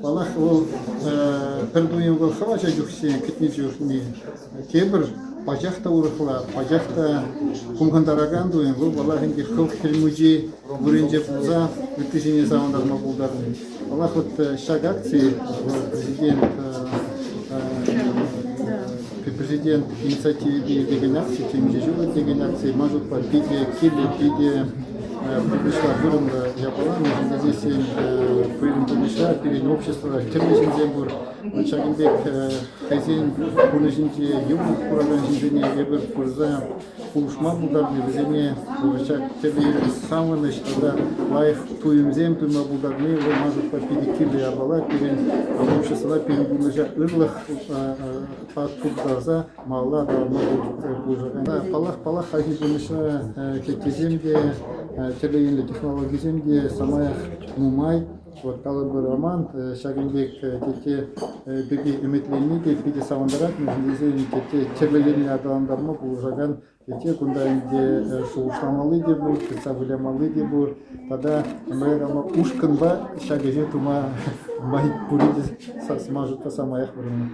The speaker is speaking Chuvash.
Паллах, вӑл пӗр туйӑм вӑл хӑв ача чухне кӗтнӗ чухне тепӗр пачах та урӑхла, пачах та хумхантаракан туйӑм. Вӑл, паллах, ӗнтӗ хӑв Хӗл Мучи вырӑнче пулса ыттисене савӑнтарма пултарни. Паллах, вот ҫак акци вӑл президент инициативипе иртекен акци, темиҫе ҫул иртекен акци, ман шутпа, питӗ кирлӗ, питӗ пурнӑҫра вырӑнлӑ япала, мӗншӗн тесессӗн пирӗн пурнӑҫра, пирӗн обществӑра тӗрлӗ ҫынсем пур. Вот ҫакӑн пек хӑйсен пурнӑҫӗнче йывӑрлӑх куракан ҫынсене эпир пырса пулӑшма пултарни, вӗсене ҫак тӗрлӗ савӑнӑҫ тата лайӑх туйӑмсем туйма пултарни вӑл ман шутпа питӗ кирлӗ япала. Пирӗн обществӑра, пирӗн пурнӑҫа ырлӑх туртарса малалла аталанма пулӑшакан. Паллах, паллах, хальхи пурнӑҫра теттесем те, тӗрлӗ енлӗ технологисем те самаях нумай. Вот калӑпӑр, Роман ҫакӑн пек тетте пирки ӗмӗтленни те питӗ савӑнтарать, мӗншӗн тесен тетте тӗрлӗ енлӗ аталантарма пулӑшакан тетте кунта ӗнтӗ шухӑшламалли те пур, тытса вылямалли те пур тата ушкӑнпа ҫак ӗҫе тума май пурри те ман шутпа самаях вырӑнлӑ.